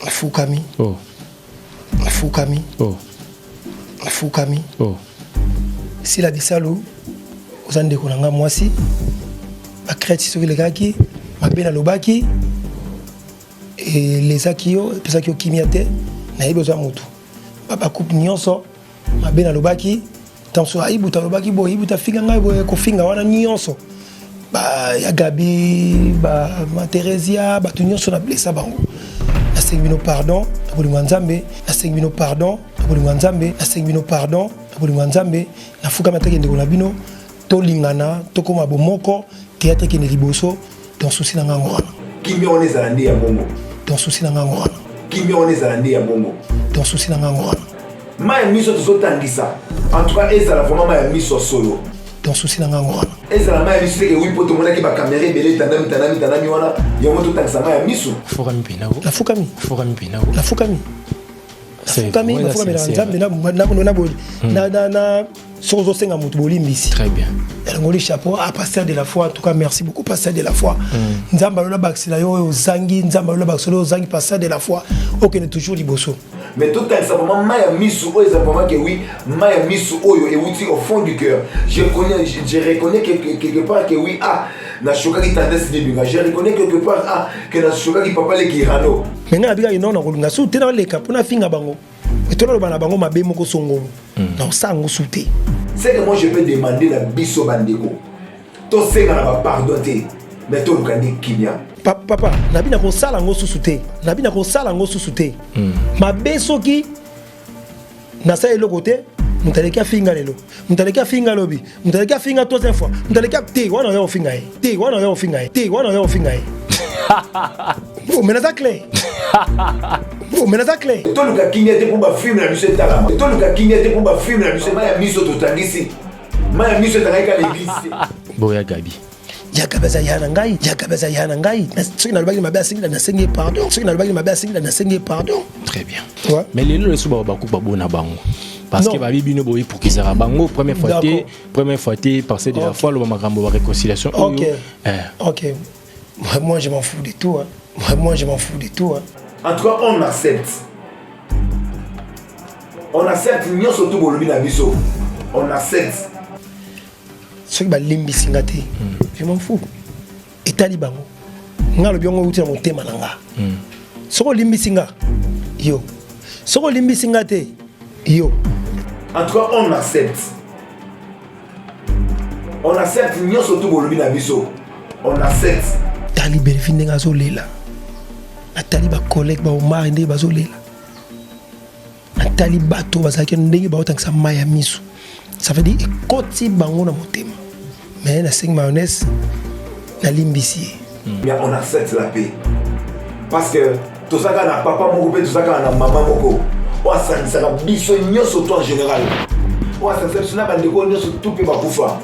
Nafukami. Oh. Nafukami. Oh. Nafukami. Oh. Sila Bisalu, oza ndeko na nga mwasi. Ba crête soki elekaki, mabe nalobaki, elezaki yo, epesaki yo kimia te, nayebi oza motu. Bacouple nyonso, mabe nalobaki, ntanso ayibuta alobaki boye, ibuta afinga ngai boye, kofinga wana nyonso. Ba ya Gabi, ba ma Theresia, bato nyonso na blessa bango. Nasengi bino pardon na bolingo ya Nzambe, nasengi bino pardon na bolingo ya Nzambe, nasengi bino pardon na bolingo ya Nzambe. Nafukami ataki ndeko na bino, tolingana, tokóma bomoko, théâtre ekende liboso. Donc souci na ngango wana. Kimia wana ezala nde ya bongo. Donc souci na ngango wana. Kimia wana ezala nde ya bongo. Donc souci na ngango wana. Mai ya miso tozotangisa, en tout cas ezala vraiment mai ya miso ya solo. Donc souci na ngango wana. Ezala mai ya miso teke wi, mpo tomonaki bacaméra ebele etandami tandami tandami wana, yango totangisa mai ya miso. Fukami mpe nao. Nafukami. Fukami mpe nao. Nafukami. Nafukami, nafukamela Nzambe na soki ozosenga moto bolimbisi. Très bien. Elongoli chapeau. Ah, pasteur de la foi, en tout cas merci beaucoup, pasteur de la foi. Nzambe alola bakisela yo oyo ozangi, Nzambe alola bakisela oyo ozangi, pasteur de la foi, okende toujours liboso. Mais totangisa vraiment mai ya miso oyo eza vraiment que oui, mai ya miso oyo euti au fond du cœur. Je connais, je reconnais quelque part que oui, ah, nashokaki tendance libinga, je reconnais quelque part, ah, que nashokaki papa leki Rano. Me ngai nabikaki no na kolinga su te, naleka mpo nafinga bango, etolaloba na bango mabe moko songolo, na osala yango su te. C'est que moi je peux demander na biso bandeko, tosenga na bapardon te, mais toluka nde kimia. Papa, nabi na kosala yango susu te, nabi na kosala yango susu te. Mabe soki nasala eloko te, moto aleki afinga lelo, moto aleki afinga lobi, moto aleki afinga troisième fois, moto aleki te wana oya kofinga ye te, wana oya kofinga ye te, wana oya kofinga ye. Bon, mais naza clair. Bon, mais naza clair. Toluka kimia te mpo bafilm na biso etalama. Toluka kimia te mpo bafilm na biso. Mai ya miso totangisi, mai ya miso etangaki kaka na église te. Boya Gabi. Ya Gabi aza ya na ngai, ya Gabi aza ya na ngai. Soki nalobaki mabe, asengi, nasengi ye pardon. Soki nalobaki mabe, asengi, nasengi ye pardon. Très bien. Ouais. Mais lelo leso bao bakupa babona bango parce que Non. babi bino boyipukisaka bango première fois te. Première fois te, parce de la fois loba makambo ba réconciliation oyo. Ok. Eh. Ok. Moi, je m'en fous de tout. Hein. Moi, je m'en fous de tout. Hein. En tout cas on accepte, on accepte nyonso tu bolobi na biso, on accepte. Soki balimbisi nga te, je m'en fous, etali bango. Nga alobi yango euti na motema na nga. Soki olimbisi nga, yo. Soki olimbisi nga te, yo. En tout cas on accepte, on accepte nyonso tu bolobi na biso, on accepte. Tali Belvi ndenge azolela, natali bacollègue baomar ndenge bazolela, natali bato bazalaki ndenge baotangisa mai ya miso, ça veut dire ekoti bango na motema. Mais nasengi mayonnaise, nalimbisi ye. Mais on accepte la paix parce que toza kaka na papa moko mpe toza kaka na mama moko oyo asangisaka biso nyonso to en général, oyo asangisa biso na bandeko nyonso tu mpe bakufa.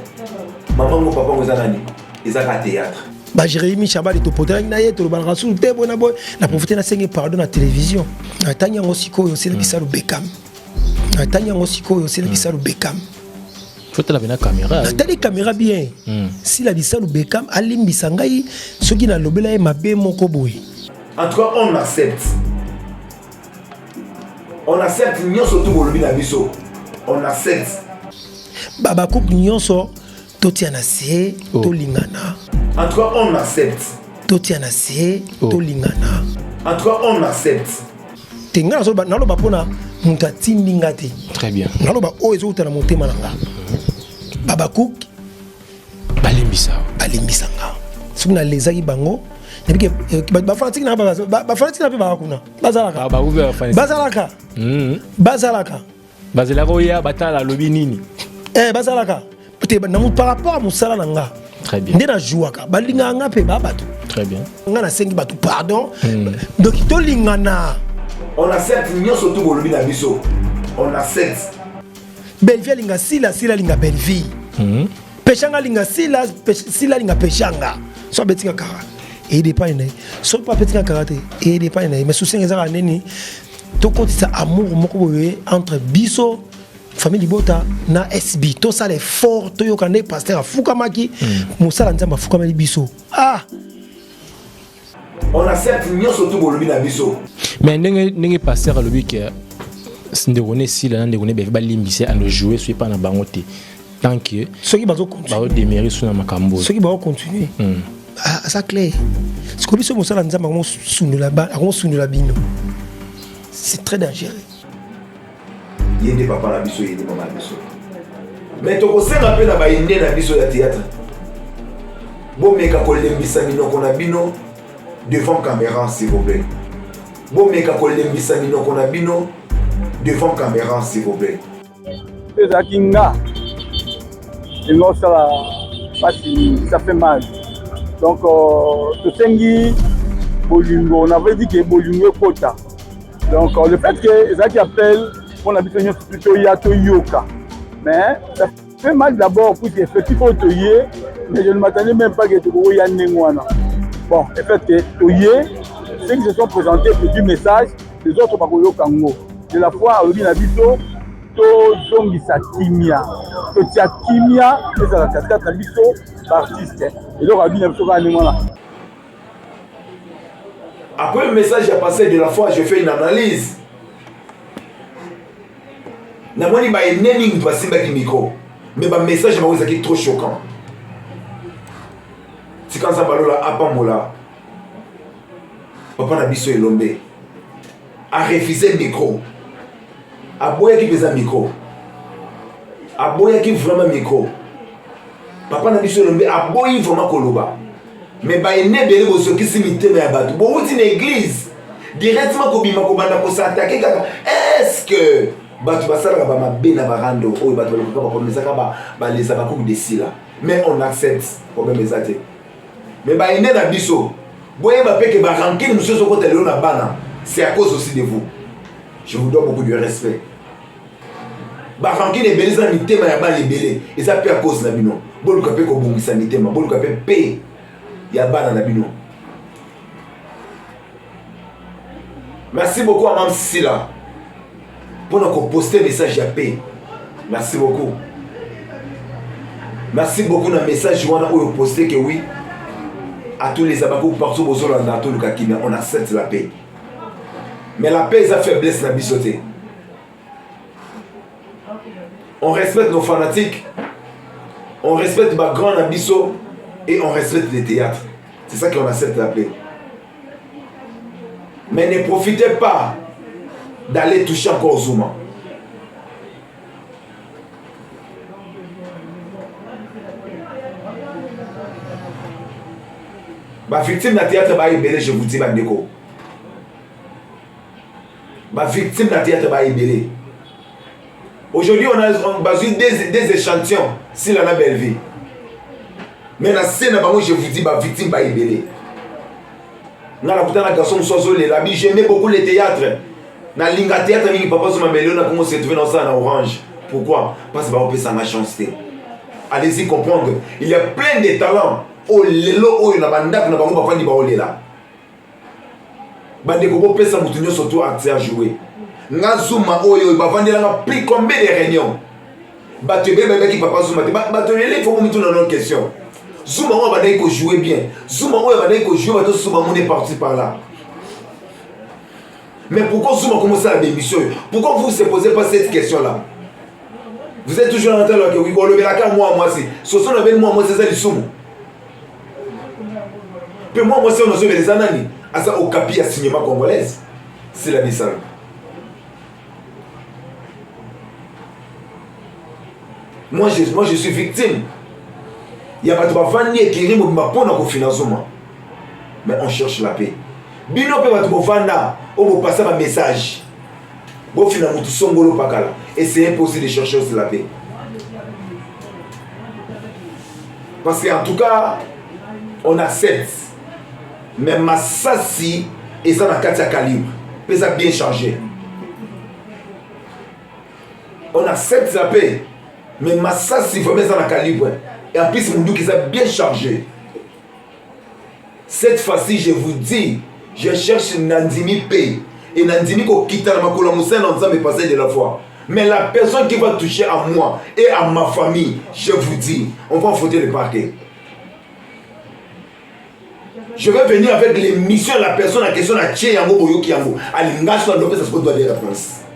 Mama ngo, papa ngo eza nani? Eza kaka théâtre. Bajeremi Chabali, topotelaki na ye, tolobanaka susu te boye na boye. Na profite, nasengi pardon na télévision. Natangi yango sikoyo, Sila Bisalu Bekam. Natangi yango sikoyo, Sila Bisalu Bekam. Fotala mpe na caméra. Natali caméra bien. Sila Bisalu Bekam alimbisa ngai soki nalobela ye mabe moko boye. En tout cas on accepte, on accepte nyonso tu bolobi na biso, on accepte. Bacouple nyonso, totia na se. Oh. Tolingana. En tout cas on accepte. Totia na se. Oh. Tolingana. En tout cas on accepte. Te, ngai naloba mpona moto atindi nga te. Très bien. Naloba oyo ezouta na motema na nga. Babacook Balimbisa. Balimbisa nga soki nalezaki bango. Nayebike bafanatike na bafanatike na mpe baka kuna bazalaka. Ah, bakufi bafanatike. Bazalaka. Bazalaka. Bazelaka oya batala alobi nini. Eh, bazalaka te na par rapport à mosala na nga. Très bien. Nde najouaka, balingaka nga mpe ba bato. Très bien. Nga nasengi bato pardon. Donc tolingana. On accepte nyonso tu bolobi na biso, on accepte. Bellevie alinga Sila, Sila alinga Bellevie. Peshanga alinga Sila, Sila alinga Peshanga. So abetinga kara, edépend na ye. Soki mpo abetinga kara te, edépend na ye. Mais souci ezaka nini? Tokotisa amour moko boye entre biso, famille libota na SB. Tosala effort, toyoka nde pasteur afukamaki, mosala Nzambe afukameli biso. Ah. On accepte nyonso tu bolobi na biso. Mais ndenge ndenge pasteur alobi ke ndeko ne esila na ndeko ne beve balimbisa ando jouer soki epai na bango te tant que soki bazo continuer baodemere so na makambo soki bao continuer hmm. ah, aza clair sikoyo biso mosala nzambe akomosundola bino c'est très dangereux ye nde papa na biso ye nde mama na biso me tokosenga mpe na bainde na biso ya théâtre bomeka kolembisa minoko na bino devant caméra s'il vous plaît bomeka kolembisa minoko na bino devant caméra s'il vous plaît ezalaki nga elinga osala mpasi ça fait mal donc euh, tosengi bolingo na vrai dit ke bolingo ekota donc euh, le fait que ezalaki appel mpona biso nyonso tu toya toyoka mais ça fait mal d'abord puisque effectif oyo toye mais je ne m'attendais même pas que tokokoya ndenge wana bon effet que toye ceux qui se sont présentés petit message les autres bakoyoka yango de la foi alobi na biso tozongisa kimia totia kimia ezala katikati na biso baartiste eloko alobi na biso kaka ndenge wana Après le message ya pasteur de la foi, je fais une analyse. namoni baene mingi basimbaki micro mais bamessage bango ezalaki trop choquant tika nzambe alola apambola papa na biso elombe arefuse micro aboyaki mpenza micro aboyaki vraiment micro papa na biso elombe aboyi vraiment koloba me baene ebele bozokisi mitema ya bato bowuti na eglise directement kobima kobanda kosatake kaka est-ce bato basalaka bamabe na barando oyo bato balukaka bapromesaka baleza bakuku de sila mais on accepte problème eza te mais baene na biso boyeba mpe ke barankine mosusu ezokota lelo na bana c'est à cause aussi de vous je vous dois beaucoup de respect barankine ebele eza na mitema ya bana ebele eza mpe à cause na bino boluka mpe kobongisa mitema boluka mpe mpe ya bana na bino merci beaucoup amam sila mpona koposte message ya paix merci beaucoup merci beaucoup na message wana oyo poste ke oui à tous les abakouk partout bozolanda toluka kimia on accepte la paix mais la paix eza faiblesse na biso te on respecte nos fanatiques on respecte bagrand na biso et on respecte le théâtre c'est ça qu'on accepte la paix mais ne profitez pas d'aller toucher encore Zuma bavictime na théâtre baya ebele je vous dis bandeko bavictime na théâtre baya ebele aujourd'hui on a on bazwi des, des échantillons sila na bellevie mais na se na bango je vous dis bavictime baya ebele nga nakutana na garçon mosusu azolela bi j'aimais beaucoup le théâtre nalinga théâtre mingi papa zuma melio na kongo se retrouve na osala na orange pourquoi parce baopesa nga chance te allez-y comprendre il y a plein de talents oyo lelo oyo na bandako na bango bafandi baolela bandeko bopesa moto nyonso to accès à jouer nga zuma oyo bavandelanga plus combien de réunion bato ebele bayebaki papa zuma te bato ebele ifo komituna non question zuma oyo abandaki kojoue bien zuma oyo abandaki kojoue bato susu bamoni parti par là mais pourquoi zuma komosala bémission oyo pourquoi vous se posez pas cette question là vous êtes toujours en train de olobelaka mwa mwasi soso na beni mwa mwasi eza lisumu mpe mwa mwasi oyo nazobela eza nani aza okapi ya cinéma congolaise sila misalo moi je, moi je suis victime ya bato bavandi ekiri mobimba mpo na kofina zuma mais on cherche la paix bino mpe bato bovanda oyo bopasa bamessage bofina motu songolo pakala essayez mpe aussi de chercher aussi la paix parce que en tout cas on accepte mais masasi eza na kati ya calibre mpe eza bien chargé on accepte la paix mais masasi vraiment eza na calibre et en plus munduki eza bien chargé cette fois-ci je vous dis je cherche nandimi paix et nandimi kokita na makolo ya mosala na nzambe passer de la foi mais la personne qui va toucher à moi et à ma famille je vous dis on va foutre le parquet. Je vais venir avec l'émission, la personne en question, na tie yango, boyoki yango, alinga so andopesa siko droit de réponse.